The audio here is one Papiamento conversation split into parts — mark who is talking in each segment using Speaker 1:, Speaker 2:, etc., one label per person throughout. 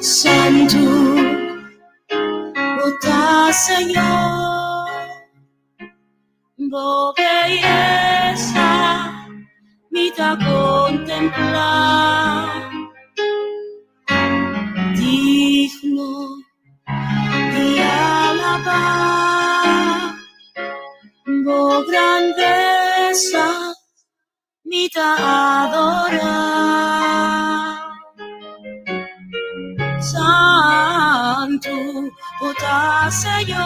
Speaker 1: Santu bo ta Señor, bo beyesa mi ta contemplá. Digno di alabá, bo grandesa mi ta adorá. Santu bo ta Señor,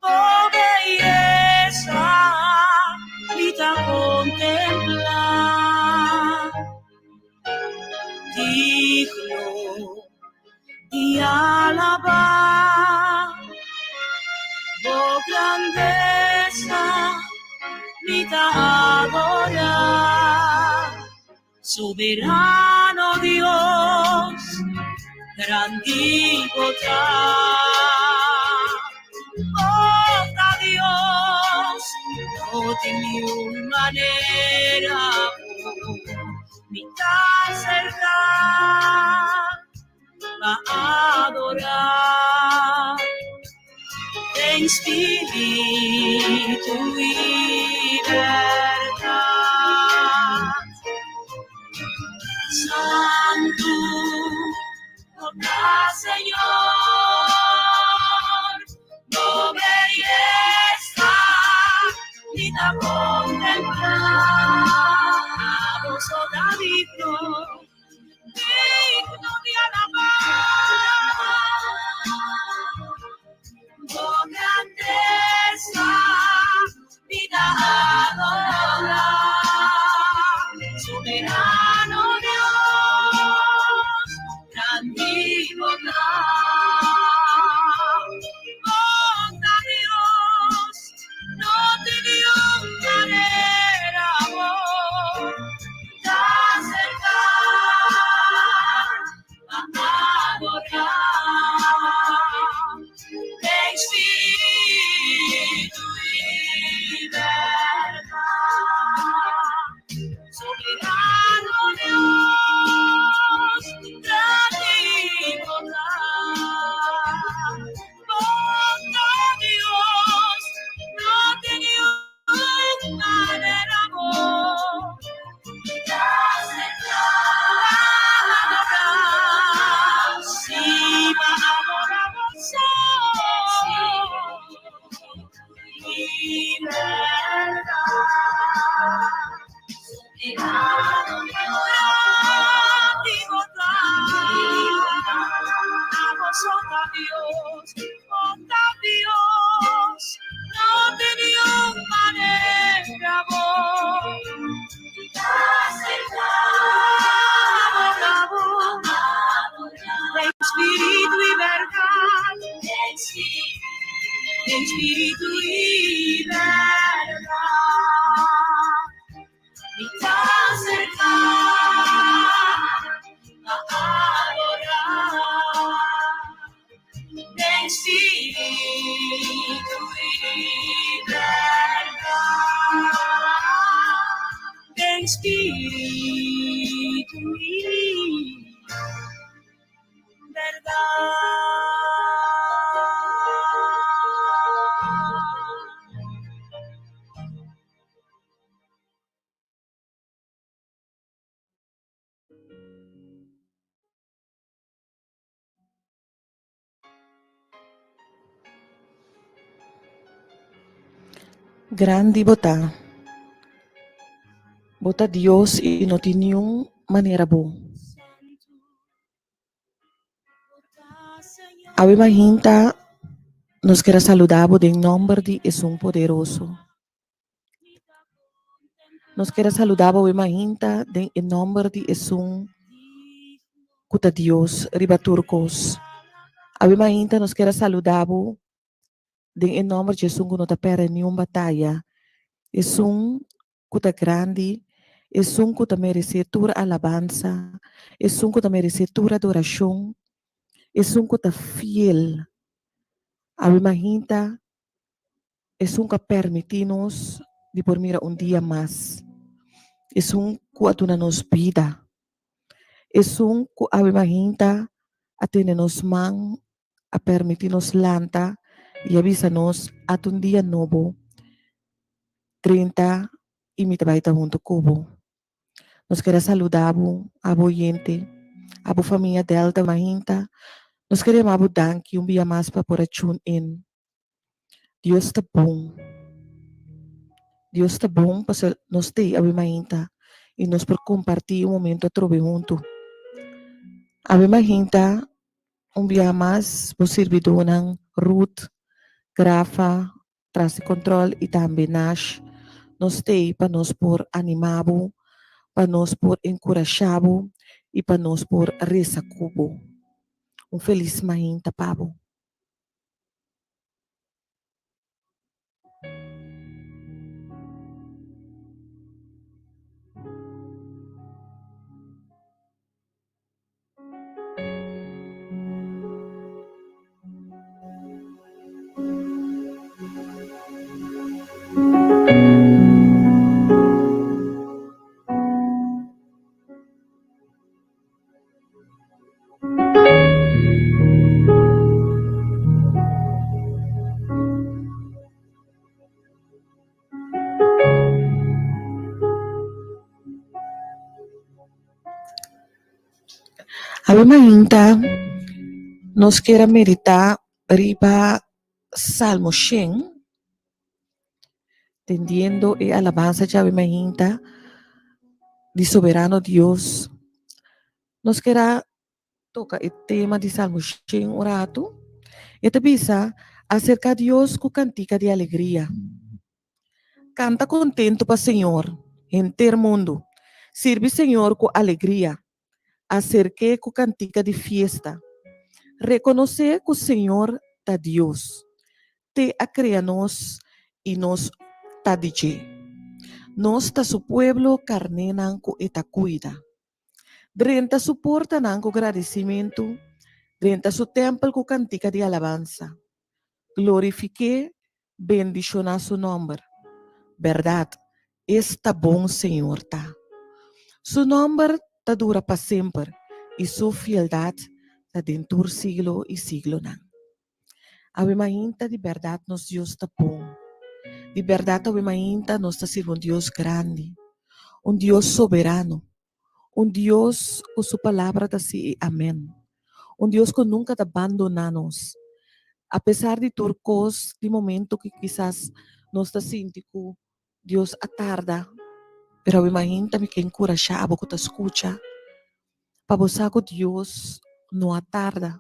Speaker 1: bo beyesa mi ta contemplá. Digno di alabá, bo grandesa mi ta adorá. Soberano Dios, grandi bo ta. Bo ta Dios, no tin niun manera ku mi ta aserká pa adorá den spiritu i bèrdat. Santu bo ta Señor, bo beyesa mi ta kontemplá. Abo so ta digno, digno di alabá. Bo grandesa mi ta adorá. Soberano Dios, grandi bo ta. Bo ta Dios, no tin niun manera bo ta aserká pa adorá. Den spiritu i bèrdat. Soberano Dios, grandi bo ta. Bo ta Dios, no tin niun manera bo ta aserká pa adorá. Sí, pa adorá bo so i bèrdat. Soberano Dios, grandi bo ta. Abo so ta Dios, bo ta Dios, no tin niun manera bo ta aserká adorá bo den spiritu i bèrdat, den spiritu i bèrdat. Mi ta aserká pa adorá den spiritu i bèrdat, den spiritu i bèrdat.
Speaker 2: Grandi bo ta. Bo ta Dios i no tin niun manera bo. Awe mahinta nos ker a saluda bo den nomber di Esun Poderoso. Nos ker a saluda bo awe mainta den e nomber di esun ku ta Dios riba tur kos. Awe mainta nos ker a saluda bo den e nomber di esun ku no ta pèrdè niun bataya, esun ku ta grandi, esun ku ta meresé tur alabansa, esun ku ta meresé tur adorashon, esun ku ta fiel. Awe mainta Esun ku a permití nos di por mira un dia mas. Esun ku a duna nos bida. Esun ku awe mahinta a tene nos man, a permití nos lanta i a bisa nos, Ata un dia nobo drenta i mi ta bai ta huntu ku bo. Nos ker a saluda bo, abo oyente, abo famia Delta mahinta. Nos ker yama bo danki un bia mas pa por a tune in. Dios ta bon. Dios ta bon pasobra nos t'ei awe mainta i nos por kompartí un momento atrobe huntu. Awe mainta un bia mas bo sirbidónan Ruth, Grafa, tras di kòntròl i tambe Nash nos t'ei pa nos por animá bo, pa nos por enkurashá bo i pa nos por resa ku bo. Un felis mainta pa bo. Awe mainta nos kier a medita riba Salmo shen, tendiendo e alabansa djawe mainta di Soberano Dios. Nos kier a toka e tema di Salmo shen un ratu. E ta bisa, Aserka Dios ku kantika di alegria. Kanta kontentu pa Señor, henter mundu. Sirbi Señor ku alegria. Aserk'é ku kantika di fiesta. Rekonosé ku Señor ta Dios. T'e a krea nos i nos ta di dje. Nos ta su pueblo, karnénan ku e ta kuida. Drenta su portanan ku gradisimentu, drenta su tèmpel ku kantika di alabansa. Glorifik'é, bendishoná su nòmber. Bèrdat, esta bon Señor ta! Su nòmber ta dura pa semper i su fieldat ta den tur siglo i siglonan. Awe mainta di bèrdat nos Dios ta bon. Di bèrdat awe mainta nos ta sirbi un Dios grandi, un Dios soberano, un Dios ku su palabra ta sí i amèn, un Dios ku nunka ta bandoná nos. Apesar di tur kos, di momento ku kisas nos ta sinti ku Dios a tarda, pero awe mainta mi ke enkurashá abo ku ta skucha pa bo sa ku Dios no a tarda.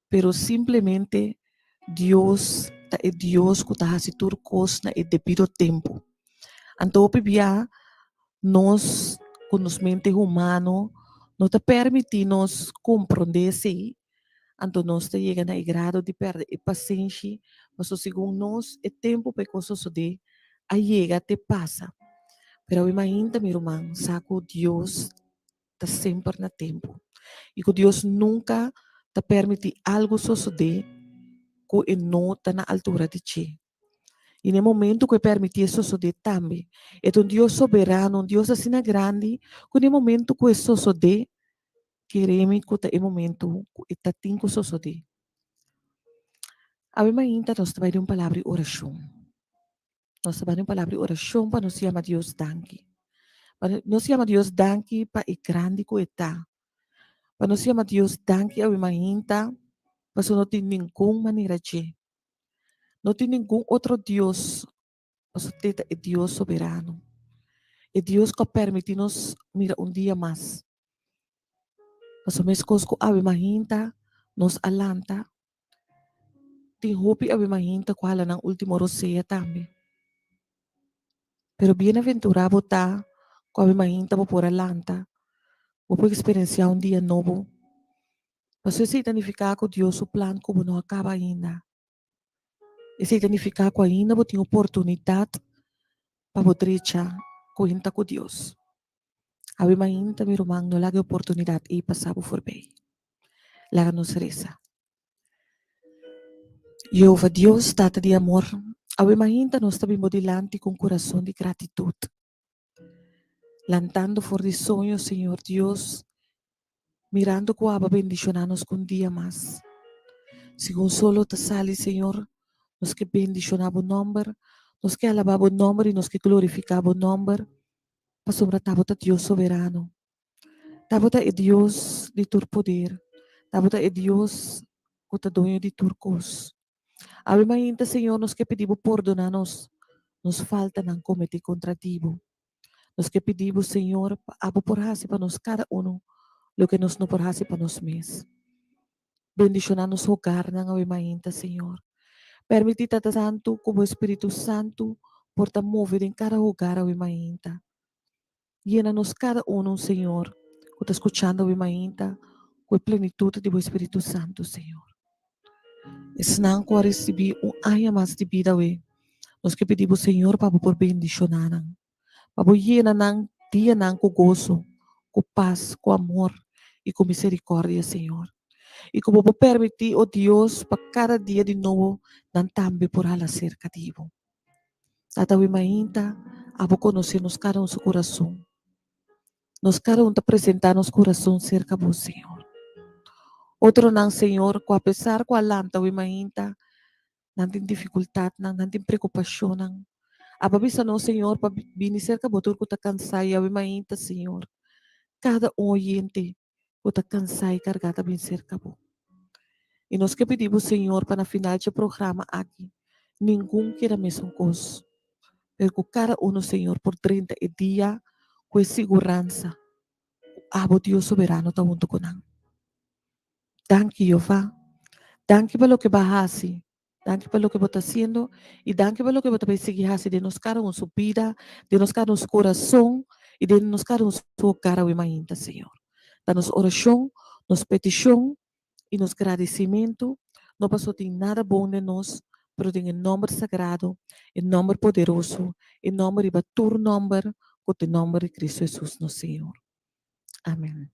Speaker 2: Pero simplemente Dios ta e Dios ku ta hasi tur kos na e debido tempu. Anto hopi bia nos ku nos mente humano no ta permití nos komprondé esei, anto nos ta yega na e grado di pèrdè e pasenshi, pasobra segun nos e tempu pa e kos sosodé a yega te pasa. Pero awe mainta mi ruman sa ku Dios ta semper na tempu i ku Dios nunka ta permití algu sosodé ku e no ta na altura di dje. I na e momentu ku e permití e sosodé tambe, e ta un Dios soberano, un Dios asina grandi ku na e momentu ku e sosodé, kere mi ku ta e momentu ku e ta tin ku sosodé. Awe mainta nos ta bai den un palabra di orashon. Nos ta bani un palabra di orashon pa nos yama Dios danki. Pa nos yama Dios danki pa e grandi ku e ta. Pa nos yama Dios danki awe mainta pasobra no tin ningun manera dje. No tin ningun otro Dios pasobra te ta e Dios soberano. E Dios ku a permiti nos mira un dia mas. Pasobra meskos ku awe mainta nos a lanta. Tin hopi awe mainta ku hala nan ultimo rosea tambe. Pero bienaventurá bo ta ku awe mainta bo por a lanta, bo por eksperensiá un dia nobo. Pasobra esei ta nifiká ku Dios su plan ku bo no a kaba ainda. Esei ta nifiká ku ainda bo tin oportunidat pa bo drecha kuenta ku Dios. Awe mainta mi ruman no laga e oportunidat ei pasa bo forbei. Laga nos resa. Jehova Dios, Tata di amor, awe mainta nos ta bin bo dilanti ku un kurason di gratitut. Lantando for di soño, Señor Dios, mirando ku abo a bendishoná nos ku un dia mas. Segun solo ta sali, Señor, nos ke bendishoná bo nòmber, nos ke alabá bo nòmber i nos ke glorifiká bo nòmber, pasobra ta bo ta Dios soberano. Ta bo ta e Dios di tur poder. Ta bo ta e Dios ku ta doño di tur kos. Awe mainta, Señor, nos ke pidi bo pordoná nos nos faltanan kometí kontra di bo. Nos ke pidi bo, Señor, pa abo por hasi pa nos kada unu loke nos no por hasi pa nos mes. Bendishoná nos hogarnan awe mainta, Señor. Permití, Tata Santu, ku bo Espíritu Santu por ta move den kada hogar awe mainta. Yena nos kada unu, Señor, ku ta skuchando awe mainta, ku e plenitut di bo Espíritu Santu, Señor. Esnan ku a risibí un aña mas di bida awe, nos ke pidi bo, Señor, pa bo por bendishoná nan, pa bo yena nan dianan ku goso, ku pas, ku amor i ku miserikòrdia, Señor. I ku bo por permití, o Dios, pa kada dia di nobo nan tambe por hala serka di bo. Tata awe mainta, abo konosé nos kada un su kurason. Nos kada un ta presentá nos kurason serka bo, Señor. Otronan, Señor, ku apesar ku a lanta awe mainta, nan tin difikultatnan, nan tin preokupashonnan. Abo a bisa nos, Señor, pa bini serka bo tur ku ta kansá i awe mainta, Señor, kada un oyente ku ta kansá i kargá ta bin serka bo. I nos ke pidi bo, Señor, pa na final dje programa aki ningun keda mesun kos, pero ku kada uno, Señor, por drenta e dia ku e siguransa ku abo, Dios Soberano, ta huntu ku nan. Danki, Jehová. Danki pa loke bo a hasi. Danki pa loke bo ta hasiendo i danki pa loke bo ta bai sigui hasi den nos kada un su bida, den nos kada un su kurason i den nos kada un su hogar awe mainta, Señor. Ta nos orashon, nos petishon i nos gradisimentu, no pasobra tin nada bon den nos, pero den e nòmber sagrado, e nòmber poderoso, e nòmber riba tur nòmber, ku ta e nòmber di Kristu Hesus nos Señor. Amen.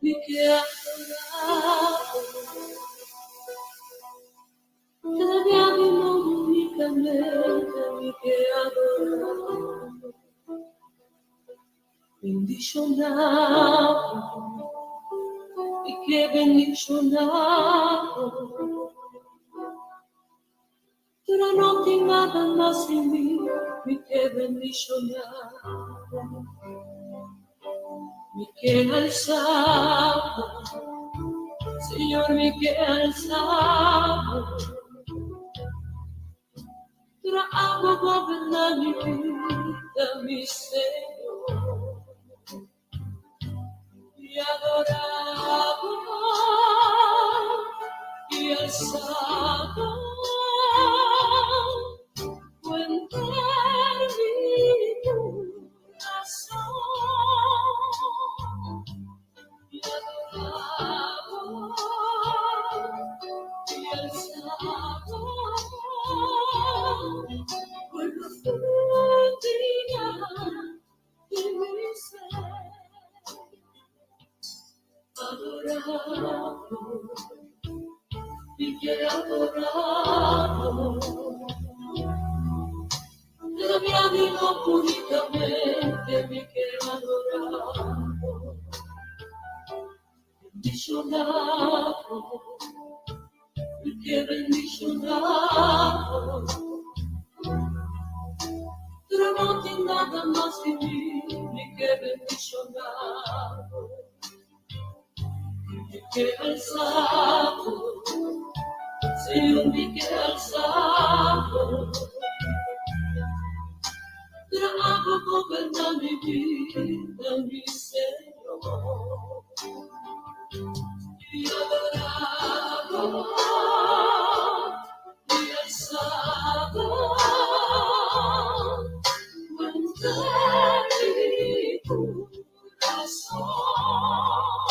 Speaker 1: Mi ke adorabo Cada dia di nobo unicamente mi ke adorabo Bendicionabo Mi ke bendicionabo Pero no tin nada mas en mi, mi ke bendicionabo Mi ke alzabo, Señor, mi ke alzabo Pero abo goberna mi vida, mi Señor Mi adorabo y alzabo Cuenta mi corazón Mi adorabo y alzabo Por profundidad di mi ser Adorabo, mi kier adorabo Pero mi animo unicamente mi kier adorabo Bendicionabo, mi kier bendicionabo Pero no tin nada mas di mi, mi ke bendicionabo Mi ke alzabo, Señor, mi ke alzabo Pero abo goberna mi bida, mi Señor Mi adorabo, mi alzabo Cuenta mi corazón.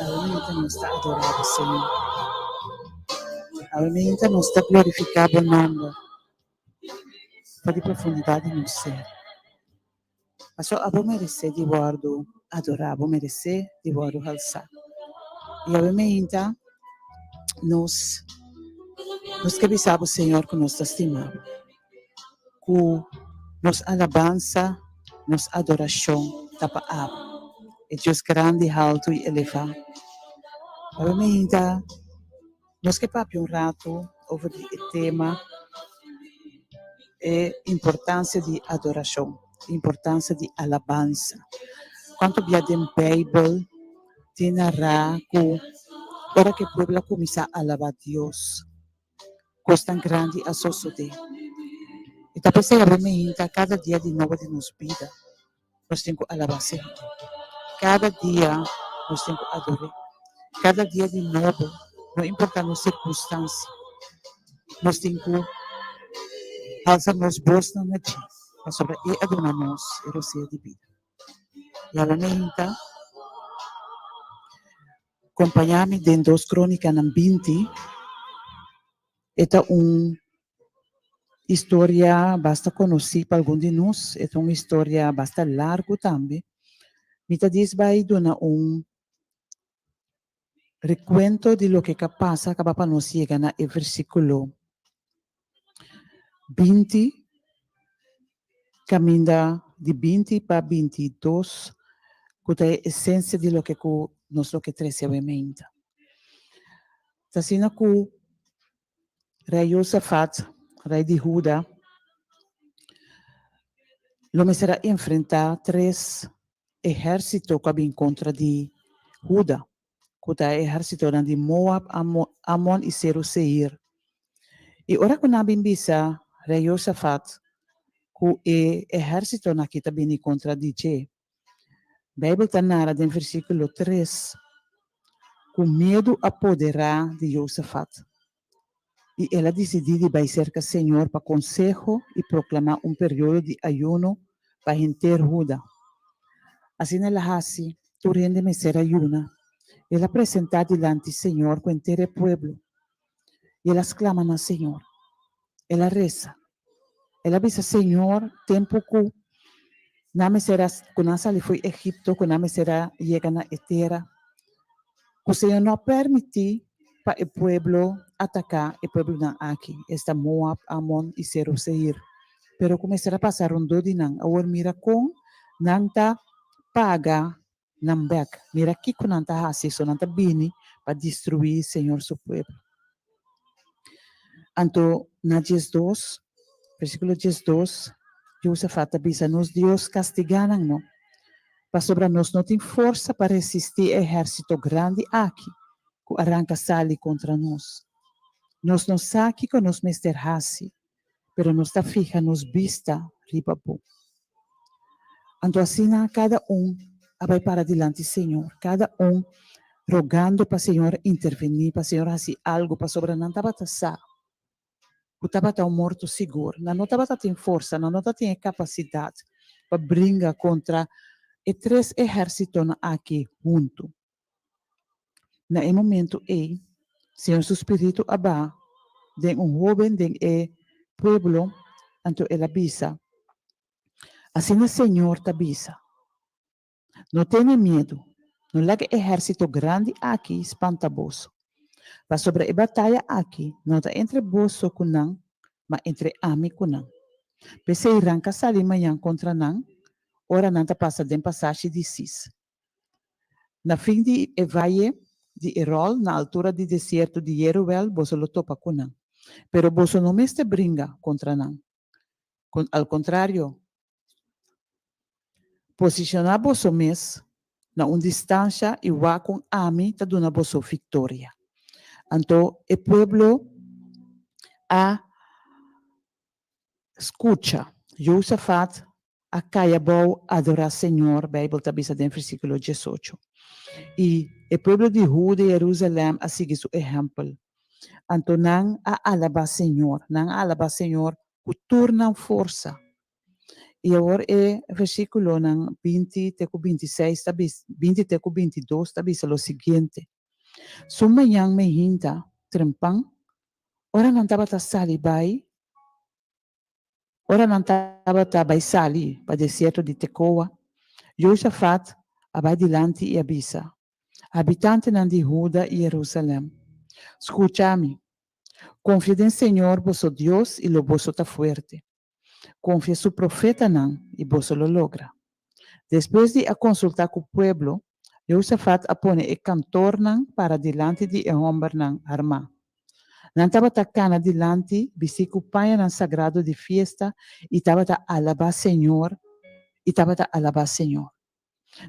Speaker 3: Awe nos ta adorá bo, Señor. Awe mainta nos ta glorifiká bo nòmber for di profundidat di nos ser. Pasobra abo meresé di wòrdu adorá, abo meresé di wòrdu halsá. I awe mainta nos nos ke bisa bo, Señor, ku nos ta stima bo, ku nos alabansa, nos adorashon ta pa abo, e Dios grandi, haltu i elevá. Awe mainta nos ke papia un ratu over di e tema e importancia di adoracion, importancia di alabansa. Cuanto bia den Bijbel tin nará cu ora cu e pueblo a cuminsa alaba Dios, cosnan grandi a sosode. Y ta p'esey awe meinta cada dia di nobo di nos bida nos tin cu alaba Señor. Cada dia nos tin cu ador'é. Cada dia di nobo, no importa nos circunstancia, nos tin cu alza nos bosnan na dje, pasobra E a duna nos e rosea di bida. Y awe meinta, compaña mi den Dos Crónicanan binti, E ta un historia basta konosí pa algun di nos, e ta un historia basta largu tambe. Mi ta dis bai duna un Rekuento di loke ka pasa kaba pa nos yega na e versíkulo 20, kaminda di 20 pa 22, ku ta e esensia di loke ku nos lo ke trese awe meinta. Ta asina ku Rei Josafat, rei di Huda, lo mester a enfrentá tres ehérsito ku a bin kontra di Huda, ku ta e ehérsitonan di Moab, Amon i Seru Seir. I ora ku nan a bin bisa Rei Josafat ku e ehérsitonan akí ta bini kontra di dje, Beibel ta nara den versíkulo 3 ku miedu a poderá di Josafat, i el a disidí di bai serka Señor pa konseho i proklamá un periodo di ayuno pa henter Huda. Asina el a hasi, tur hende mester a yuna. El a presentá dilanti Señor ku henter e pueblo, i el a sklama na Señor. El a resa. El a bisa Señor, tempu ku nan mester a, ku nan sali fo'i Egipto, ku nan mester a yega na e tera, ku Señor no a permití pa e pueblo ataká e pueblonan aki, esta Moab, Amon i Seru Seir, pero ku mester a pasa rondó di nan. Awor mira kon nan ta paga nan bèk. Mira kiko nan ta hasi, so nan ta bini pa destruí Señor su pueblo. Anto na 12, versíkulo 12, Josafat ta bisa, Nos Dios kastigá nan no, pasobra nos no tin forsa pa resistí e ehérsito grandi aki ku a ranka sali kontra nos. Nos no sa kiko nos mester hasi, pero nos ta fiha nos bista riba bo. Anto asina kada un a bai para dilanti Señor, kada un rogando pa Señor intervení, pa Señor hasi algu, pasobra nan tabata sa ku tabata un morto sigur. Nan no tabata tin forsa, nan no tatin e kapasidat pa bringa kontra e tres ehérsitonan aki huntu. Na e momento ei, Señor su spiritu a baha den un hóben den e pueblo, anto el a bisa, Asina Señor ta bisa, No tene miedu, no laga e ehérsito grandi aki spanta boso, pasobra e bataya aki no ta entre boso ku nan, ma entre ami ku nan. P'esei ranka sali mañan kontra nan, ora nan ta pasa den pasashi di Sis. Na fin di e vaye di Erol, na altura di desierto di Jeruel, boso lo topa ku nan. Pero boso no mester bringa kontra nan. Al kontrario, posishoná boso mes na un distansha i wak kon ami ta duna boso viktoria. Anto e pueblo a Skucha, Josafat a kai abou adorá Señor, Beibel ta bisa den versíkulo 18. I e pueblo di Huda i Jerusalèm a sigui su ehèmpel. Anto nan a alabá Señor, nan a alabá Señor ku tur nan forsa. I awor e versíkulonan 20 te ku 26 ta bisa, 20 te ku 22 ta bisa lo siguiente, Su mañan mehinta trempan, Ora nan tabata sali bai, ora nan tabata bai sali pa desierto di Tekoa, Josafat a bai dilanti i a bisa, Habitantenan di Huda i Jerusalèm, skucha mi! Konfia den señor boso Dios i lo boso ta fuerte. Konfia su profetanan i boso lo logra. Despues di a konsultá ku pueblo, Josafat a pone e kantornan para dilanti di e hòmbernan armá. Nan tabata kana dilanti, bistí ku pañanan sagrado di fiesta i tabata alabá señor i tabata alabá señor.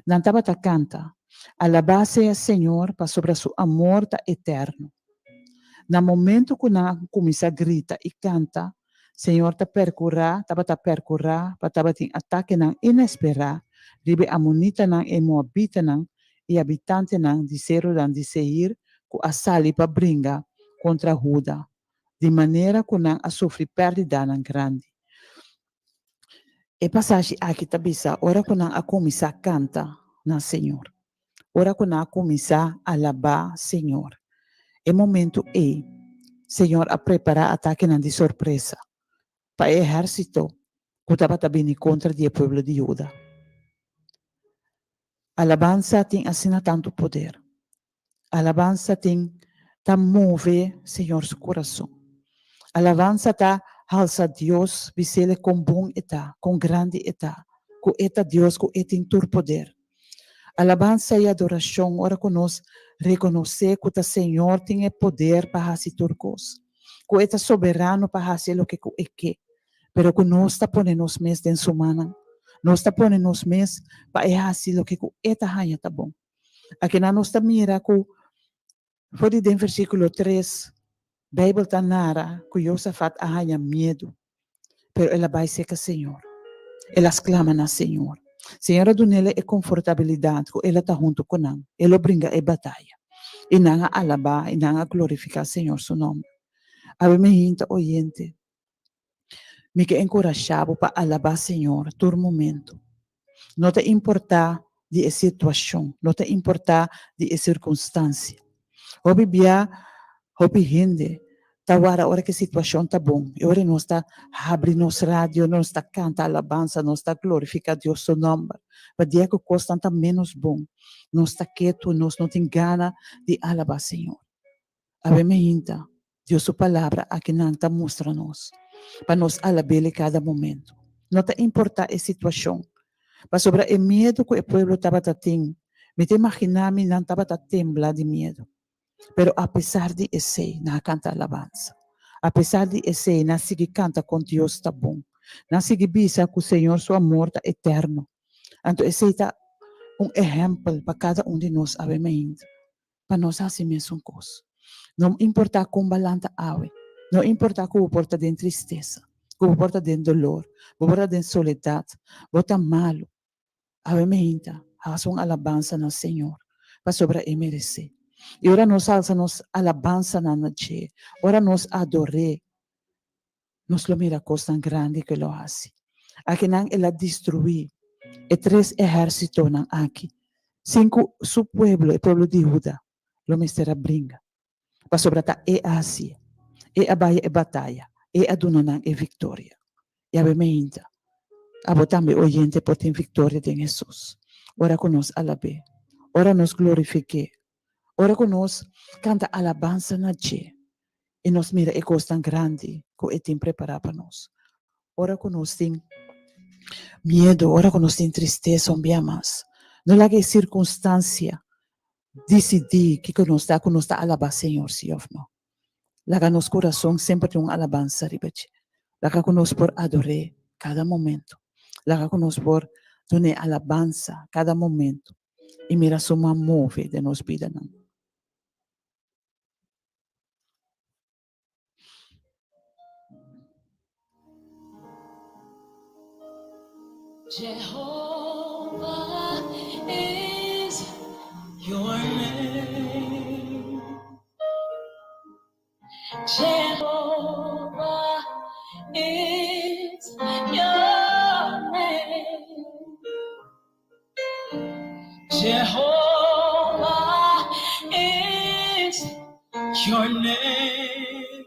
Speaker 3: Nan tabata kanta, Alabá sea señor, pasobra su amor ta eterno. Na momento ku nan a kuminsá grita i kanta, Señor ta perkurá, tabata perkurá pa tabatin atakenan inesperá riba e amonitanan, e moabitanan i habitantenan di serunan di Seir ku a sali pa bringa kontra Huda, di manera ku nan a sufri pèrdidanan grandi. E pasashi aki ta bisa ora ku nan a kuminsá kanta na Señor, ora ku nan a kuminsá alabá Señor. E momentu ei, Señor a prepará atakenan di sorpresa pa e ehérsito ku tabata bini kontra di e pueblo di Huda. Alabansa tin asina tantu poder. Alabansa tin ta move Señor su kurason. Alabansa ta halsa Dios, bis'El kon bon E ta, kon grandi E ta, ku E ta Dios, ku E tin tur poder. Alabansa i adorashon ora ku nos rekonosé ku ta Señor tin e poder pa hasi tur kos, ku E ta soberano pa hasi e loke ku E ke, pero ku nos ta pone nos mes den Su mannan. Nos ta pone nos mes pa E hasi loke ku E ta haña ta bon. Akinan nos ta mira ku for di den versíkulo tres, Beibel ta nara ku Josafat a haña miedu, pero el a bai serka Señor. El a sklama na Señor. Señor a dun'el e konfortabilidat ku el a ta huntu ku nan, el lo bringa e bataya. I nan a alabá i nan a glorifiká Señor su nòmber. Awe mi hinta oyente, Mi ke enkurashá bo pa alabá Señor tur momentu. No ta importá di e situashon, no ta importá di e sirkunstansia. Hopi bia, hopi hende ta wara ora ku e situashon ta bon i ora nos ta habri nos radio, nos ta kanta alabansa, nos ta glorifiká Dios su nòmber. Pa dia ku kosnan ta ménos bon, nos ta ketu, nos no tin gana di alabá Señor. Awe meinta, Dios su Palabra akinan ta mustra nos pa nos alab'El kada momento. No ta importá e situashon, pasobra e miedu ku e pueblo tabata tin, mi ta imaginá mi nan tabata tembla di miedu. Pero apesar di esei, nan a kanta alabansa. Apesar di esei, nan a sigui kanta kon Dios ta bon. Nan a sigui bisa ku Señor su amor ta eterno. Anto esei ta un ehèmpel pa kada un di nos awe meinta. pa nos hasi mesun kos. No importá kon balanta awe, no importá ku bo por ta den tristesa, ku bo por ta den dolor, bo por ta den soledat, bo ta malu, awe meinta hasi un alabansa na Señor, pasobra E meresé. I ora nos alsa nos alabansanan na dje, ora nos ador'é, nos lo mira kosnan grandi ku e lo hasi. Akinan el a destruí e tres ehérsitonan aki, sin ku su pueblo, e pueblo di Huda, lo mester a bringa, pasobra ta e a hasié. E a bai e bataya, e a duna nan e viktoria. Yahweh meinta, abo tambe oyente por tin viktoria den Hesus, ora ku nos alab'é, ora nos glorifik'é, Ora ku nos kanta alabansa na dje i nos mira e kosnan grandi ku e tin prepará pa nos. Ora ku nos tin miedu, ora ku nos tin tristesa un bia mas, no laga e sirkunstansia disidí kiko nos ta, ku nos ta alabá Señor si òf no. Laga nos kurason semper tin un alabansa riba dje. Laga ku nos por ador'é kada momento. Laga ku nos por dun'é alabansa kada momento. I mira su man move den nos bidanan.
Speaker 1: Jehovah is your name. Jehovah is your name. Jehovah is your name.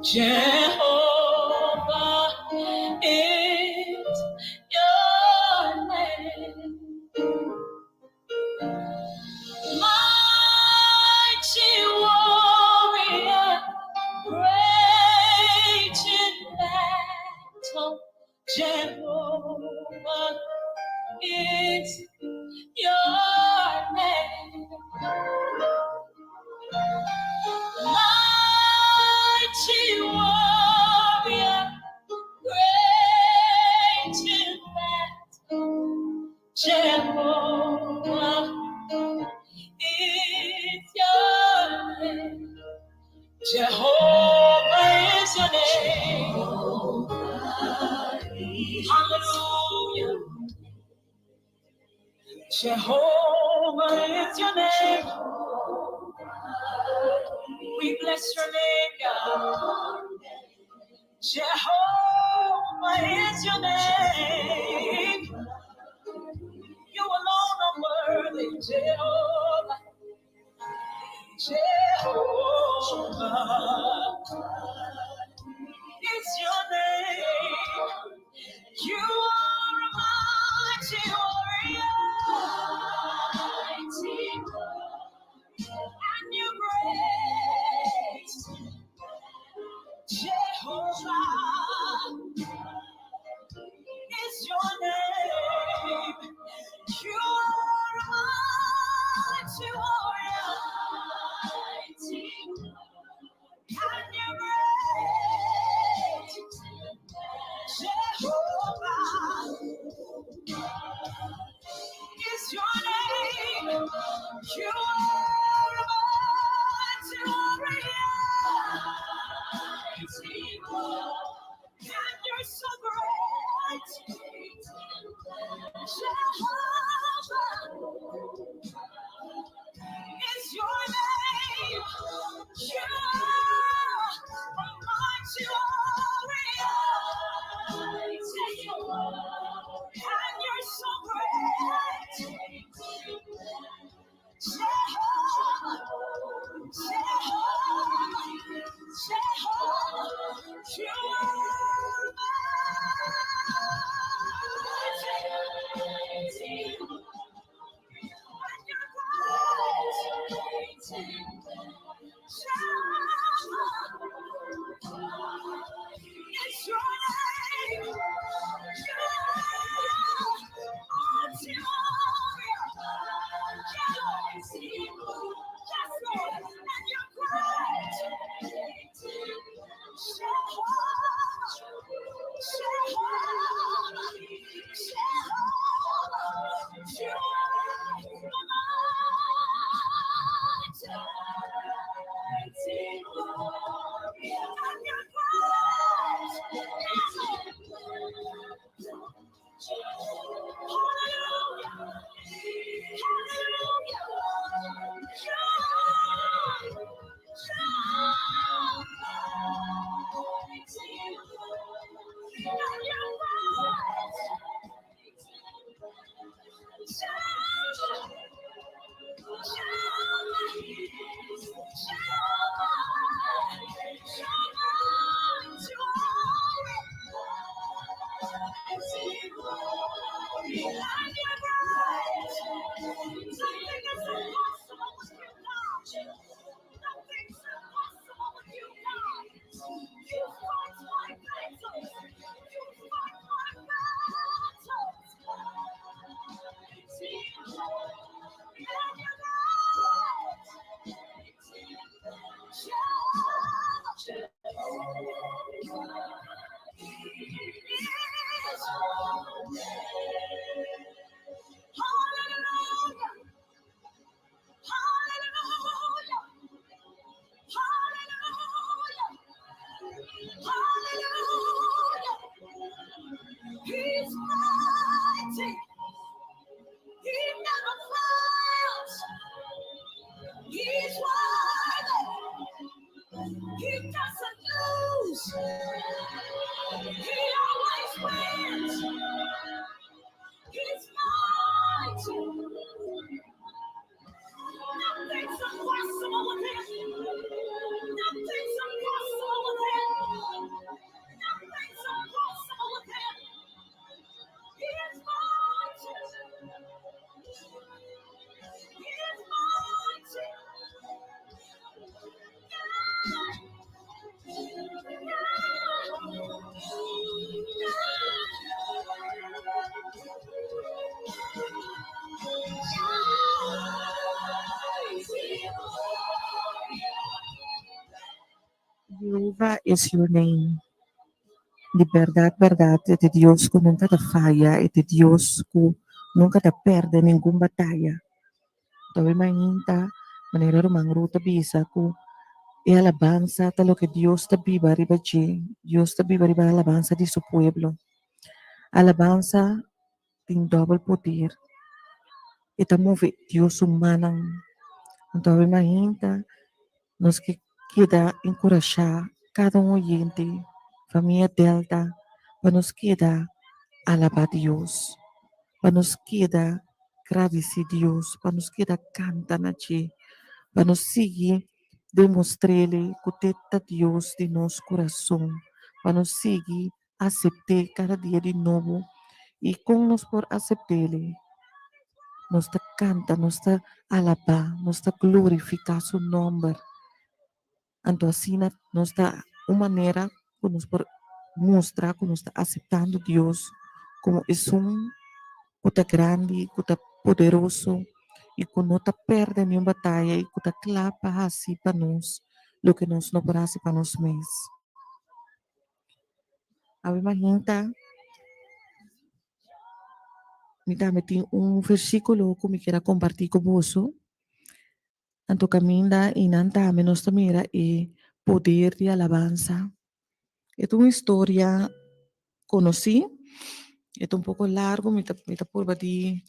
Speaker 1: Jehovah is your name. Mighty warrior, great in battle. Jehovah is your name. Mighty warrior, great in battle. Jehovah is your name. Jehovah is your name. Hallelujah. Jehovah is your name. We bless your name, God. Jehovah is your name. You alone are worthy, Jehovah. Jehovah is your name. You are a mighty warrior. Mighty.
Speaker 2: Jehovah is your name. Di berdad, berdad, e ta Dios ku nunka ta faya, e ta Dios ku nunka ta perde ningun bataya. Tòg e mainta, manera ruman Ruth a bisa ku e alabansa ta loke Dios ta biba riba dje, Dios ta biba riba alabansa di su pueblo. Alabansa tin dòbel poder, e ta move Dios su mannan. Anto awe mainta nos ke keda enkurashá kada un oyente, famia Delta, pa nos keda alabá Dios, pa nos keda gradisí Dios, pa nos keda kanta na dje, pa nos sigui demostr'El ku te ta Dios di nos kurason, pa nos sigui asept'é kada dia di nobo. I kon nos por asept'El? Nos ta kanta, nos ta alabá, nos ta glorifiká su nòmber. Anto asina nos ta un manera ku nos por mustra ku nos ta aseptando Dios komo esun ku ta grandi, ku ta poderoso i ku no ta pèrdè niun bataya i ku ta kla pa hasi pa nos loke nos no por hasi pa nos mes. Awe mahinta mi tambe tin un versíkulo ku mi kier a kompartí ku boso. Anto kaminda i nan tambe nos ta mira e poder di alabansa. E ta un historia konosí, e ta un poko largu, mi ta mi ta purba di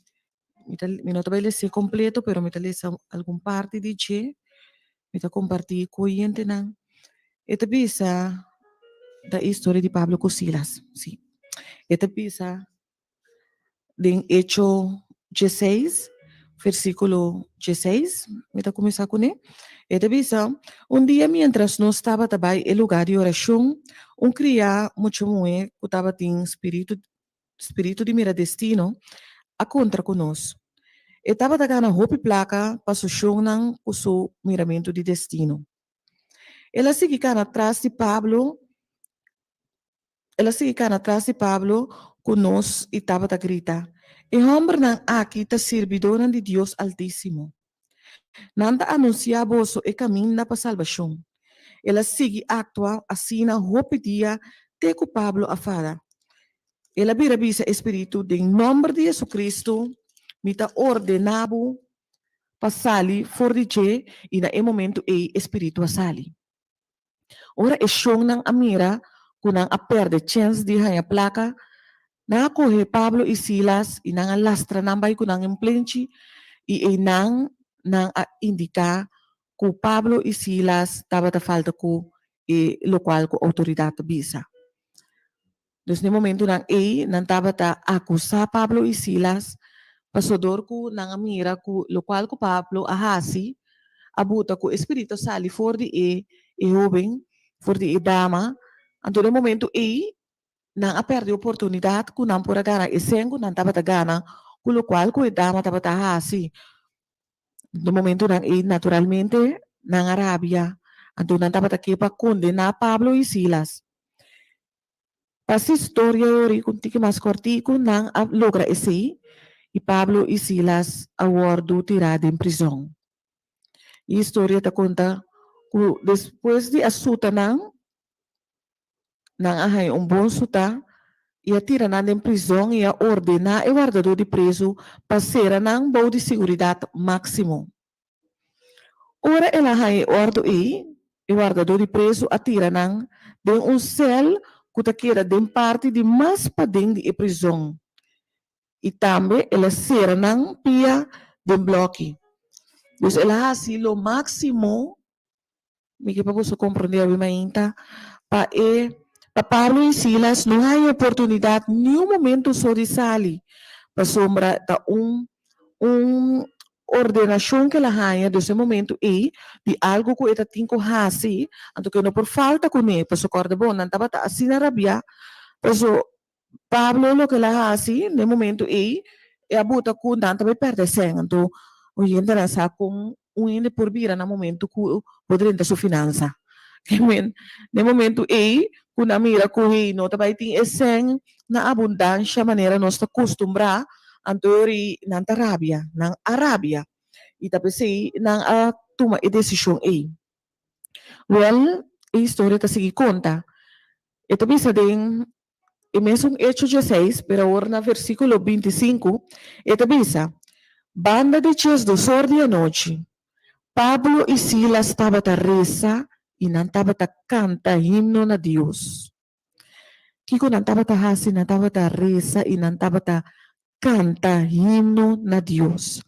Speaker 2: mi ta mi no ta bai les'é kompleto pero mi ta lesa algun parti di dje, mi ta kompartí ku oyentenan. E ta bisa ta e historia di Pablo ku Silas, si. E ta bisa den Echo dieseis, versíkulo dieseis, mi ta kuminsá kuné. E ta bisa, Un dia miéntras nos tabata bai e lugá di orashon, un kriá mucha muhé ku tabatin spiritu spiritu di mira destino a kontra ku nos. E tabata gana hopi plaka pa su shonnan ku su miramentu di destino. El a sigui kana tras di Pablo El a sigui kana tras di Pablo ku nos i tabata grita, E hòmbernan aki ta sirbidónan di Dios Altísimo. Nan ta anunsiá boso e kaminda pa salbashon. El a sigui aktua asina hopi dia te ku Pablo a fada. El a bira bisa e spiritu, Den nòmber di Jesucristo mi ta ordená bo pa sali for di dje, i na e momentu ei e spiritu a sali. Ora e shonnan a mira ku nan a pèrdè chèns di haña plaka, nan a kohe Pablo i Silas i nan a lastra nan bai ku nan en plenchi, i einan nan a indiká ku Pablo i Silas tabata falta ku e lokual ku outoridat ta bisa. Dus n'e momentunan ei nan tabata akusá Pablo i Silas pasobra dor ku nan a mira ku lokual ku Pablo a hasi a buta ku e spiritu a sali for di e e hóben, for di e dama. Anto n'e momentu ei nan a pèrdè oportunidat ku nan por a gana e sèn ku nan tabata gana ku lokual ku e dama tabata hasi. N'e momentunan ei naturalmente nan a rabia, anto nan tabata ke pa kondená Pablo i Silas. Pa si storia e ori ku un tiki mas kòrtiku, nan a logra esei i Pablo i Silas a wòrdu tirá den prizòn. E historia ta konta ku despues di a suta nan, nan a haña un bon sutá i a tira nan den prizòn i a ordená e wardadó di prezu pa sera nan bou di siguridat máksimo. Ora el a haña e òrdu ei, e wardadó di prezu a tira nan den un sèl ku ta keda den parti di mas paden di e prizòn, i tambe el a sera nan pia den blòki. Dus el a hasi lo máksimo Mi ke pa boso komprondé awe mainta, pa e pa Pablo i Silas no haña oportunidat niun momento so di sali, pasobra ta un un ordenashon ku el a haña dus e momento ei di algu ku e ta tin ku hasi, anto ku e no por falta kuné, pasobra kòrda bon, nan tabata asina rabiá, pasobra Pablo loke el a hasi na e momento ei, e a buta ku nan ta bai pèrdè sèn. Anto un hendenan sa kon un hende por bira na momento ku bo drenta su finansa. Na e momento ei ku nan mira ku hey no ta bai tin e sèn na abundansha manera nos ta kustumbrá, anto yori nan ta rabia, nan a rabia. I ta p'esei nan a tuma e desishon ei. Wèl, e historia ta sigui konta. E ta bisa den e mesun Echo dieseis, pero awor na versíkulo bintisinku, e ta bisa, Banda di diesdosor di anochi, Pablo i Silas tabata resa i nan tabata kanta himno na Dios. Kiko nan tabata hasi? Nan tabata resa i nan tabata kanta himno na Dios.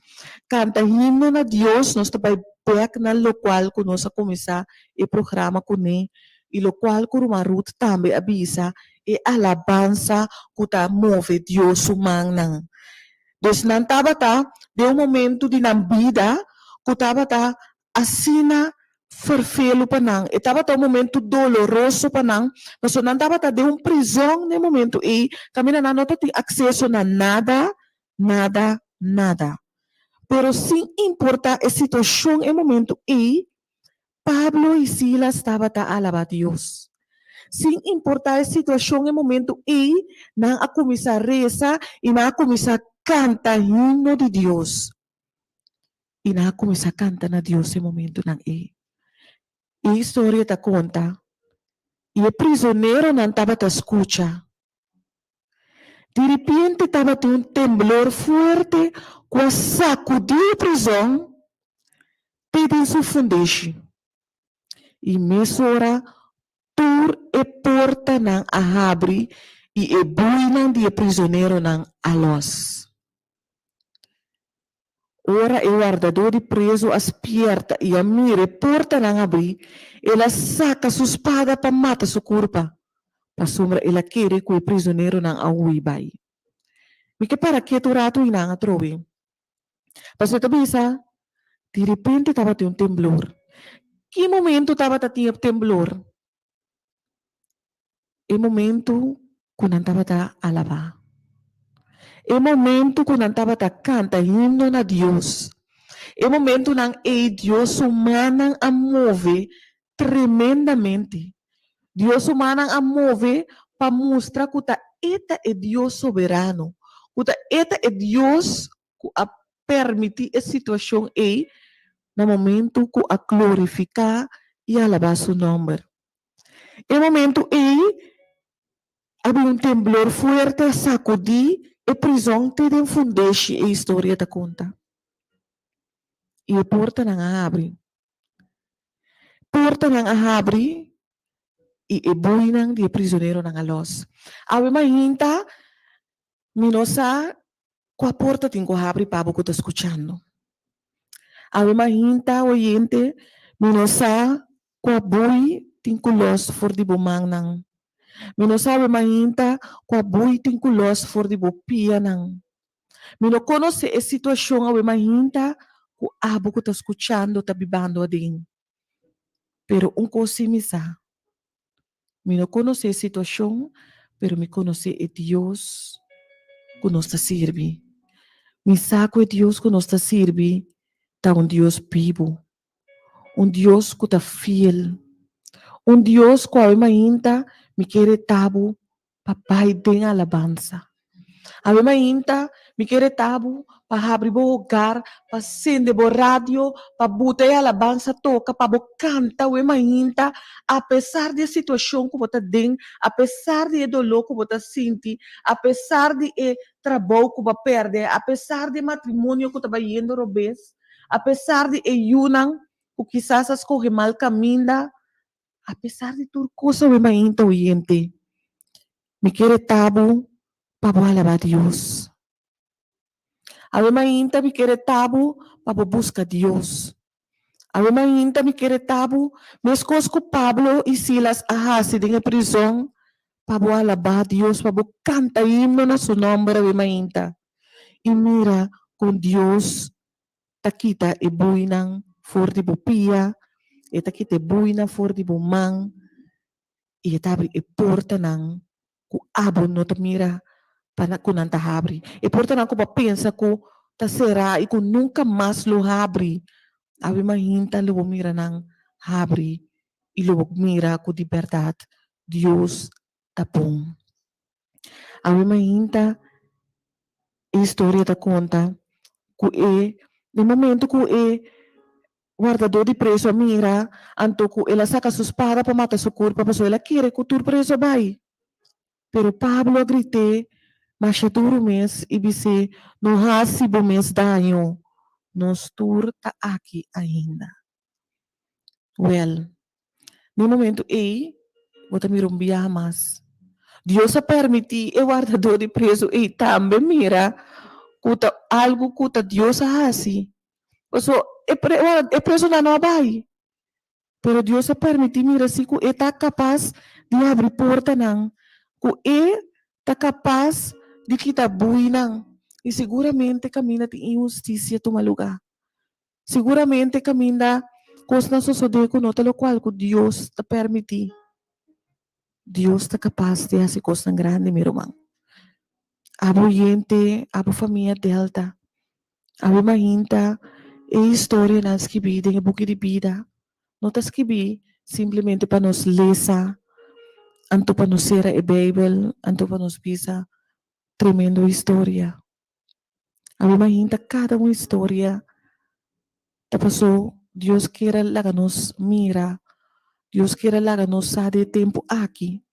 Speaker 2: Kanta himno na Dios, nos ta bai bek na lokual ku nos a kuminsá e programa kuné i lokual ku Ruman Ruth tambe a bisa, e alabansa ku ta move Dios su mannan. Dus nan tabata den un momentu di nan bida ku tabata asina ferfelu pa nan. E tabata un momentu doloroso pa nan, pasobra nan tabata den un prizòn den e momentu ei, kaminda nan no ta tin akseso na nada, nada, nada. Pero sin importá e situashon e momentu ei, Pablo i Silas tabata alabá Dios. Sin importá e situashon e momentu ei, nan a kuminsá resa i nan a kuminsá kanta himno di Dios. I nan a kuminsá kanta na Dios e momentunan ei. E historia ta konta, I e prizoneronan tabata skucha. Di ripiente tabatin un temblor fuerte ku a sakudí e prizòn. te den su fundeshi. I mesora tur e portanan a habri i e buinan di e prizoneronan a lòs. Ora e wardadó di prezu a spierta i a mira e portanan habrí, el a saka su spada pa mata su kurpa, pasobra el a kere ku e prizoneronan a hui bai. Mi ke para ketu un ratu einan atrobe. Pasobra e ta bisa, Di repente tabatin un temblor. Ki momento tabata tin e temblor? E momento ku nan tabata alabá. E momento ku nan tabata kanta himno na Dios. E momentonan ei Dios su mannan a move tremendamente. Dios su mannan a move pa mustra ku ta E ta e Dios soberano, ku ta E ta e Dios ku a permití e situashon ei na momento ku a glorifiká i alabá su nòmber. E momento ei a bin un temblor fuerte a sakudí e prizòn te den fundeshi, e historia ta konta. I e portanan a habri. Portanan a habri i e buinan di e prizoneronan a lòs. Awe mainta mi no sa kua porta tin ku habri pa bo ku ta skuchando. Awe mainta, oyente, mi no sa kua bui tin ku lòs for di bo mannan. Mi no sa awe mainta kua bui tin ku lòs for di bo pianan. Mi no konosé e situashon awe mainta ku abo ku ta skuchando ta bibando aden. Pero un kos sí mi sa, mi no konosé e situashon, pero mi konosé e Dios ku nos ta sirbi. Mi sa ku e Dios ku nos ta sirbi ta un Dios bibu, un Dios ku ta fiel, un Dios ku awe mainta mi kere ta bo pa bai den alabansa. Awe mainta mi ke reta bo pa habri bo hogar, pa sende bo radio, pa buta e alabansa toka, pa bo kanta awe mainta, apesar di e situashon ku bo ta den, apesar di e doló ku bo ta sinti, apesar di e trabou ku bo a pèrdè, apesar di e matrimonio ku ta bayendo robes, apesar di e yunan ku kisas a skohe mal kaminda. Apesar di tur cosa awe mainta oyente, mi ke reta bo pa bo alaba Dios. Awe mainta mi ke reta bo pa bo buska Dios. Awe mainta mi ke reta bo meskos ku Pablo i Silas a hasi den e prizon, pa bo alaba Dios, pa bo kanta himno na su nomber awe mainta. I mira kon Dios ta kita e buinan for di bo pia, e ta kita e buinan for di bo man, i e ta habri e portanan ku abo no ta mira pa ku nan ta habri. E portanan ku bo a pensa ku ta será i ku nunka mas lo habri, awe mahinta lo bo mira nan habri i lo bo mira ku di bèrdat Dios ta bon. Awe mainta e historia ta konta ku e den momento ku e wardadó di preso a mira anto ku el a saka su spada pa mata su kurpa pasobra el a kere ku tur preso a bai. Pero Pablo a grit'é masha duru mes i bis'é, No hasi bo mes daño, nos tur ta aki ainda. Wèl, den e momentu ei, bo ta mira un biaha mas. Dios a permití e wardadó di prezu ei tambe mira ku ta algu ku ta Dios a hasi. Pasobra e e prezunan no a bai. Pero Dios a permití mira si ku e ta kapas di habri portanan, ku e ta kapas di kita buinan. I siguramente kaminda tin inhustisia tuma lugá. Siguramente kaminda kosnan sosodé ku no ta lokual ku Dios ta permití. Dios ta kapas di hasi kosnan grandi, mi ruman. Abo oyente, abo famia Delta, abo mahinta e historianan skibí den e buki di bida no ta skibí simplemente pa nos lesa, anto pa nos sera e Beibel, anto pa nos bisa tremendo historia. Abo mahinta kada un historia ta pasó Dios kier a laga nos mira, Dios kier a laga nos sa den e tempu aki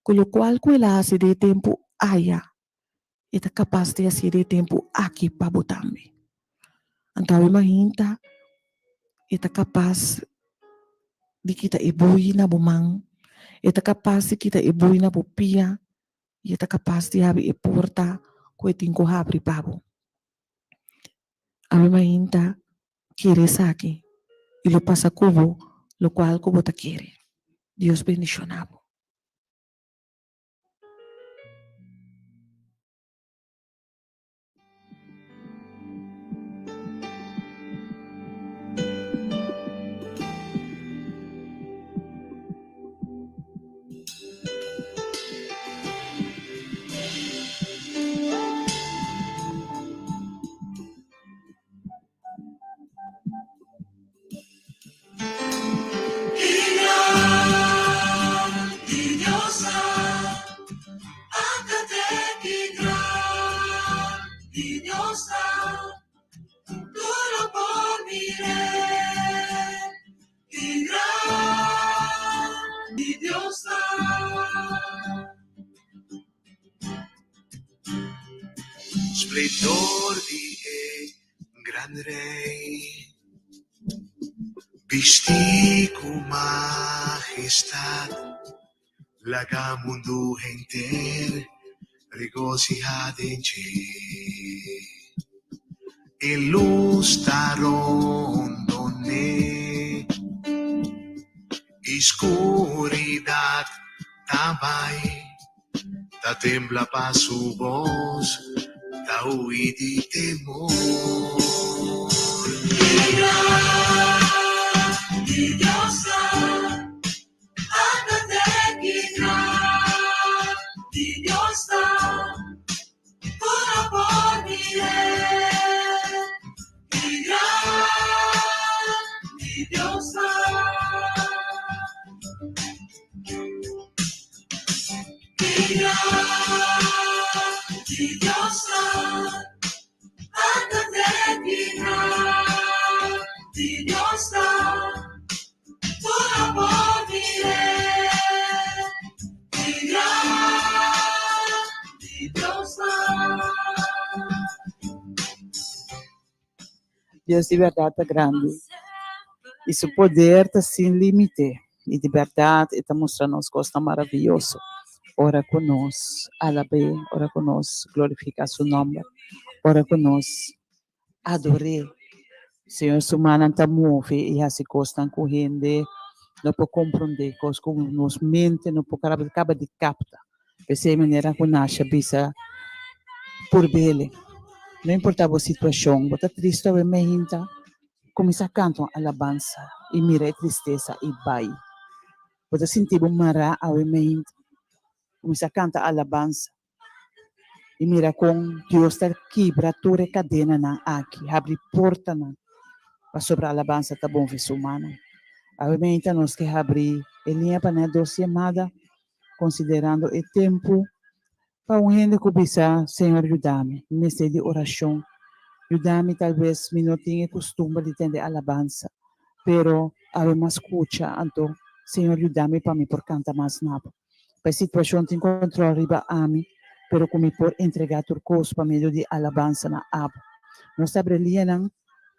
Speaker 2: ku lokual ku el a hasi den e tempu aya e ta kapas di hasié den e tempu aki pa bo tambe. Anto abo mahinta. E ta kapas di kita e bui na bo man, e ta kapas di kita e bui na bo pia, i e ta kapas di habri e porta ku e tin ku habri pa bo. Ami mainta kere esaki i lo pasa ku bo lokual ku bo ta kere. Dios bendishona bo.
Speaker 4: Splendor di e gran Rey, bisti cu majestad, laga mundu henter regociha den dje. E luz ta rondon'é i scuridad ta bai, ta tembla pa su bos, ta hui di temor.
Speaker 3: Dios di bèrdat ta grandi i su poder ta sin límite i di bèrdat e ta mustra nos kosnan maravioso ora ku nos alab'é, ora ku nos glorifiká su nòmber, ora ku nos ador'é. Señor su mannan ta move i hasi kosnan ku hende no por komprondé, kos ku nos mente no por kaba di kapta. P'esei manera ku Nasha bisa purb'ele, no importá bo situashon, bo ta tristu awe meinta, kuminsá kanta un alabansa i mira e tristesa i bai. Bo ta sinti bo mará awe meinta, kuminsá kanta alabansa i mira kon Dios ta kibra tur e kadenanan aki, habri portanan, pasobra alabansa ta bon ves humano. Awe meinta nos ke habri e liña pa nan dos yamada, konsiderando e tempu pa un hende ku bisa, Señor yuda mi, mi mester di orashon, yuda mi, talbes mi no tin e kustumber di tende alabansa, pero awe mi a skucha, anto Señor yuda mi pa mi por kanta mas na bo. Pa e situashon tin kontrol riba ami, pero ku mi por entregá tur kos pa medio di alabansa na abo. Nos ta abri lianan,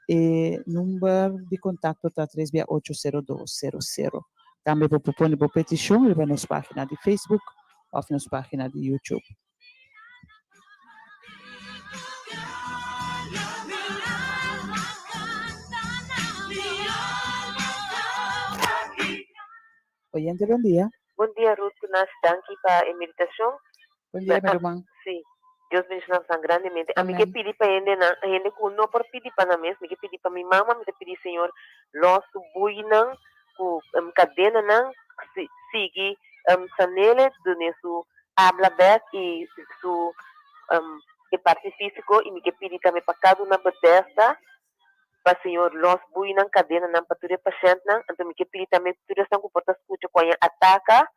Speaker 3: e number di kontakto ta tres bia ocho sero dos sero sero. Tambe bo por pone bo petishon riba nos página di Facebook òf nos página di YouTube. Oyente bon dia.
Speaker 5: Bon dia Ruth ku Nash danki pa e meditashon.
Speaker 3: Bon dia mi ruman.
Speaker 5: Si, Dios bendiciona boso grandemente. Ami ke pidi pa hendenan, hende ku no por pidi pa nan mes, mi ke pidi pa mi mama, mi ta pidi Señor los su buinan ku kadenanan, sigui sanele, dune su abla bek i su e parti fisico i mi ke pidi tambe pa kada un na Bethesda pa Señor los buinan, kadenanan pa tur e pashentnan, anto mi ke pidi tambe tur esnan ku por ta skucha ku aña ataka,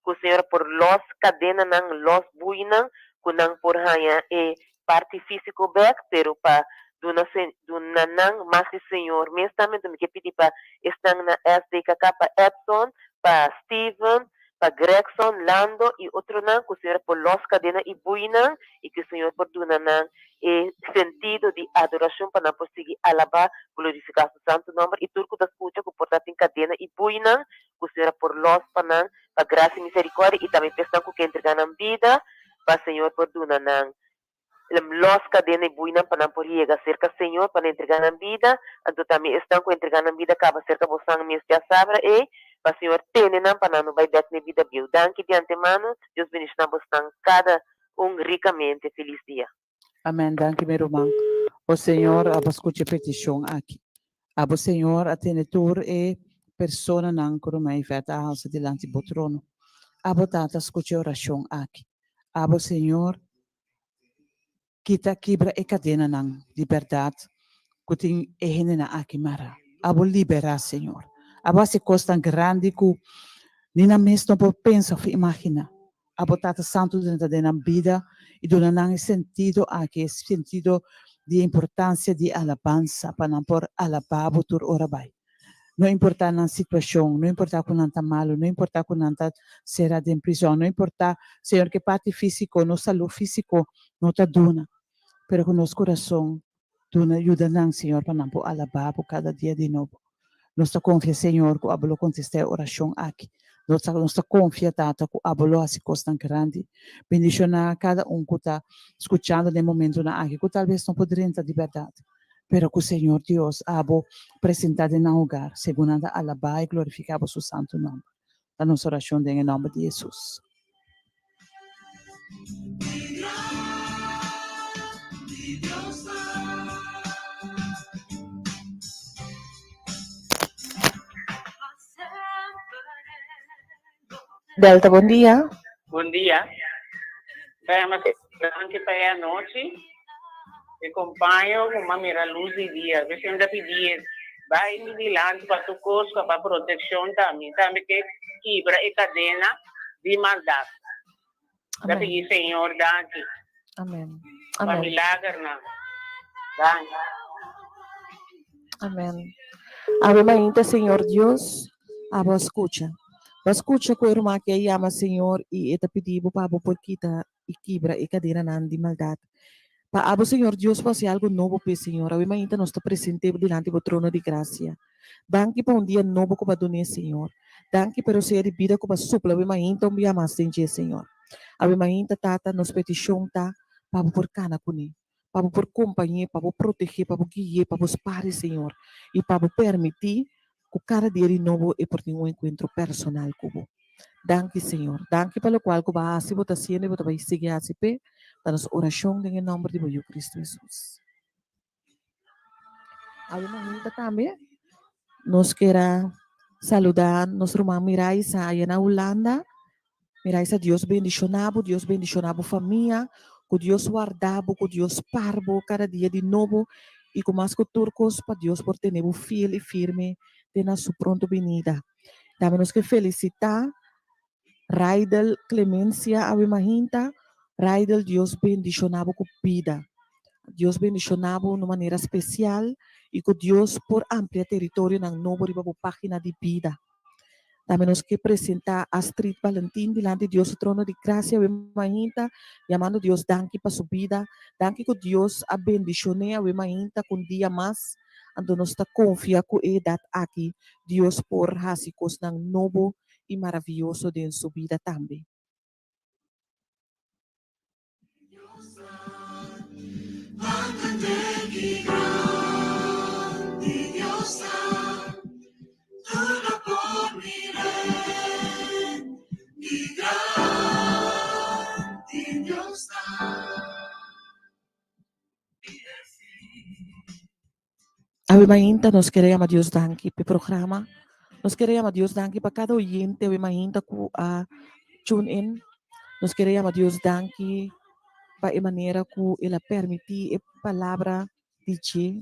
Speaker 5: ku Señor por los kadenanan, los buinan, ku nan por haña e parti físiko bèk, pero pa duna duna nan mas di Señor mes tambe. Anto mi ke pidi pa esnan na SDKK, pa Edson, pa Steven, Pa Gregson, Lando y otronan cu Señor por los cadena y buinan y cu Señor por duna nan e sentido di adoracion pa nan por sigui alaba, glorifica su santo nomber y tur cu ta scucha cu por ta tin cadena y buinan cu Señor por los pa nan pa gracia y misericordia y tambe p'esnan cu ke entrega nan bida pa Señor por duna nan Los kadena i buinan pa nan por yega serka Señor pa nan entregá nan bida, anto tambe esnan ku entregá nan bida kaba serka bosan mes djasabra ei, pa Señor tene nan pa nan no bai bèk na e bida bieu. Danki di antemano, Dios bendishoná bosnan kada un rikamente. Felis dia.
Speaker 3: Amen danki mi ruman. O Señor abo skucha e petishon aki. Abo Señor a tene tur e personanan ku ruman Yvette a halsa dilanti bo trono. Abo Tata skucha e orashon aki. Abo Señor Kita kibra e kadenanan di bèrdat ku tin e hendenan aki mará. Abo liberá, Señor. Abo hasi kosnan grandi ku ni nan mes no por pensa òf imaginá. Abo Tata Santu drenta den nan bida i duna nan e sentido aki, e sentido di e importansia di alabansa pa nan por alabá Bo tur ora bai. No importá nan situashon, no importá ku nan ta malu, no importá ku nan ta será den prizòn, no importá, Señor, ke parti físiko, nos salú físiko no ta duna, pero ku nos kurason duna, yuda nan, Señor, pa nan por alabá Bo kada dia di nobo. Nos ta konfia, Señor, ku Abo lo kontestá e orashon aki. Nos ta nos ta konfia, Tata, ku Abo lo hasi kosnan grandi. Bendishoná kada un ku ta skuchando den e momentunan aki, ku talbes no por drenta di bèrdat. Pero ku Señor Dios abo presentá den nan hogar, segun nan ta alabá i glorifiká bo su santu nòmber. Ta nos orashon den e nòmber di Hesus.
Speaker 2: Delta, bon dia.
Speaker 6: Bon dia. Danki pa e anochi. E kompaño ku m'a mira lus di dia. Mi siempre ta pidi e bai mi dilanti pa tur kos pa protekshon ta mi. Tambe ke kibra e kadena di maldat. Ta pidi Señor danki.
Speaker 2: Amen.
Speaker 6: Pa milagernan. Danki.
Speaker 2: Amen. Awe mainta Señor Dios, abo a skucha. Bo a skucha ku e ruman aki a yama Señor i e ta pidi bo pa abo por kita i kibra e kadenanan di maldat. Pa abo Señor Dios por hasi algu nobo p'e Señor. Awe mainta nos ta presente dilanti bo trono di grasia. Danki pa un dia nobo ku bo a dun'é Señor. Danki pa e rosea di bida ku bo a supla awe mainta un bia mas den dje Señor. Awe mainta Tata nos petishon ta pa bo por kana kuné. Pa bo por kompañ'é, pa bo protegé, pa bo gui'é, pa bo spare Señor. I pa bo permití ku kada dia di nobo e por tin un enkuentro personal ku bo. Danki Señor. Danki pa lokual ku bo a hasi, bo ta hasiendo i bo ta bai sigui hasi p'e. Ta nos orashon den e nòmber di bo Yu Kristu Hesus. Awe mainta tambe nos kier a saluda nos ruman Miraisa aya na Hulanda. Miraisa Dios bendiciona bo, Dios bendiciona bo famia, cu Dios warda bo, cu Dios par bo cada dia di nobo y cu mas cu tur cos pa Dios por tene bo fiel y firme te na su pronto binida. Tambe nos ke felicita Raidel Clemencia awe mahinta. Raidel Dios bendiciona bo cu bida. Dios bendiciona bo na un manera special y cu Dios por amplia territorionan nobo riba bo pagina di bida. Tambe nos ke presentá Astrid Valentin dilanti Dios su trono di grasia awe mainta, yamando Dios danki pa su bida. Danki ku Dios a bendishon'é awe mainta ku un dia mas. Anto nos ta konfia ku e edat aki Dios por hasi kosnan nobo i maravioso den su bida tambe. Awe mainta nos kere yama Dios danki p'e programa. Nos kere yama Dios danki pa kada oyente awe mainta ku a tune in. Nos kere yama Dios danki pa e manera ku el a permití e palabra di dje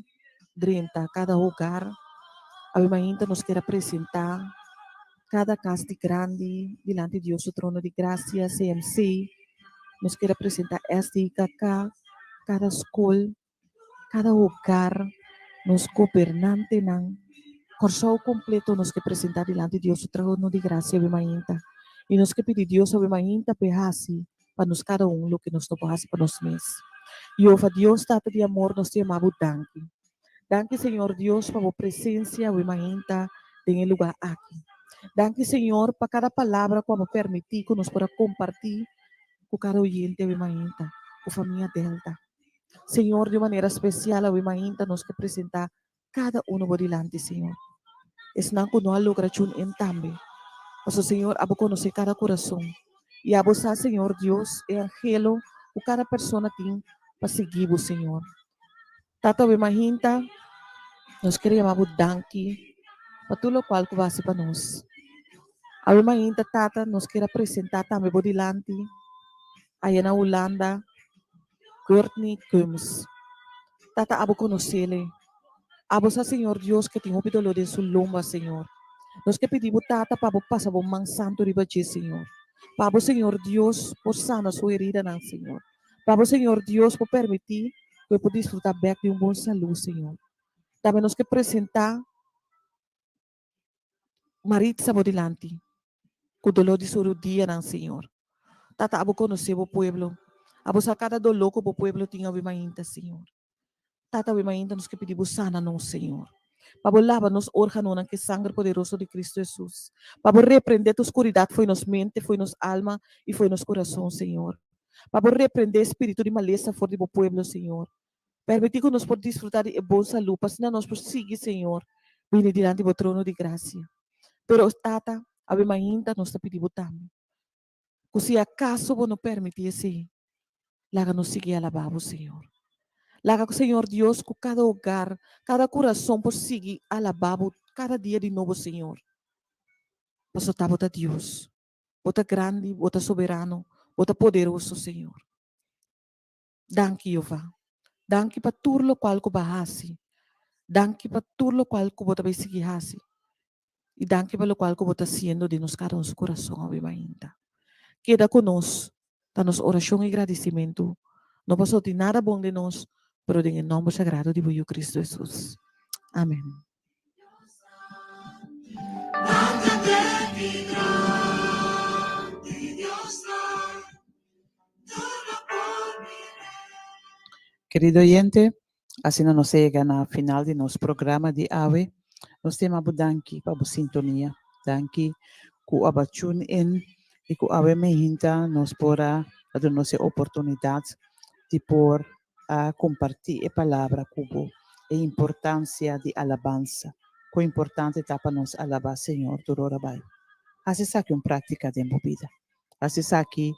Speaker 2: drenta kada hogar. Awe mainta nos kere a presentá kada kas di grandi dilanti Dios su trono di grasia, CMC. Nos kere a presentá SDKK, kada skol. Kada hogar, nos gobernantenan, Kòrsou kompleto nos ke presentá dilanti Dios su trono di grasia awe mainta. I nos ke pidi Dios awe mainta p'e hasi pa nos kada un loke nos no por hasi pa nos mes. Jehová Dios, Tata di amor, nos ta yama bo danki. Danki Señor Dios pa bo presencia awe mainta den e lugar aki. Danki Señor pa kada palabra ku abo permiti ku nos por a komparti ku kada oyente awe mainta, ku famia Delta. Señor, di un manera spesial awe mainta nos ke presenta kada uno bo dilanti, Señor. Esnan ku no a logra tune in tambe. Paso Señor, abo konosé kada kurason. I abo sa, Señor Dios, e anhelo ku kada persona tin pa sigui bo, Señor. Tata awe mahinta, nos kere yama bo danki pa tur lokual ku bo hasi pa nos. Awe mahinta, Tata, nos kere a presentá tambe bo dilanti aya na Hulanda, Courtney Coombs. Tata, abo konosele. Abo sa, Señor Dios, ke tin hopi doló den su lomba, Señor. Nos ke pidi bo, Tata, pa bo pasa bo man santu riba dje, Señor. Pa abo, Señor Dios, por sana su heridanan, Señor. Pa bo Señor Dios por permití ku e por disfrutá bèk di un bon salú, Señor. Tambe nos ke presentá Maritza bo dilanti ku doló di su rudianan, Señor. Tata, abo konosé bo pueblo. Abo sa kada doló ku bo pueblo tin awe mainta, Señor. Tata awe mainta nos ke pidi bo sana nos, Señor. Pa bo laba nos organonan ke sanger poderoso di Cristo Jesus. Pa bo reprende tur skuridat fo'i nos mente, fo'i nos alma i fo'i nos kurason, Señor. Pa bo reprende spiritu di malesa for di bo pueblo, Señor. Permiti ku nos por disfruta di e bon salú, pa asina nos por sigui, Señor, bini dilanti bo trono di grasia. Pero, Tata, awe mainta nos ta pidi bo tambe. Ku si akaso bo no permití esei, laga nos sigui alabá bo, Señor. Laga ku Señor Dios ku kada hogar, kada kurason por sigui alabá bo kada dia di nobo, Señor. Pasobra ta bo ta Dios. Bo ta grandi, bo ta soberano, bo ta poderoso, Señor. Danki, Jehová. Danki pa tur lokual ku bo a hasi. Danki pa tur lokual ku bo ta bai sigui hasi. I danki pa lokual ku bo ta hasiendo den nos kada un su kurason awe mainta. Keda ku nos, ta nos orashon i gradisimentu, no pasobra tin nada bon den nos, pero den e nòmber sagrado di bo Yu Kristu Hesus. Amen.
Speaker 3: Kerido oyente, asina nos a yega na final di nos programa di awe. Nos ta yama bo danki pa bo sintonia. Danki ku aba tune in i ku awe mehinta nos por a duna nos e oportunidat di por a kompartí e palabra ku bo, e importansia di alabansa. Kon importante ta pa nos alabá Señor tur ora bai. Hasi esaki un práktika den bo bida. Hasi esaki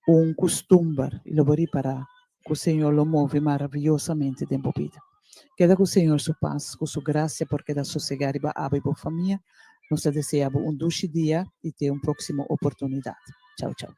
Speaker 3: un kustumber i lo bo ripará ku Señor lo move maraviyosamente den bo bida. Keda ku Señor su pas, ku su grasia por keda sosegá riba abo i bo famia. Nos ta desea bo un dushi dia i te un próksimo oportunidat. Chau chau.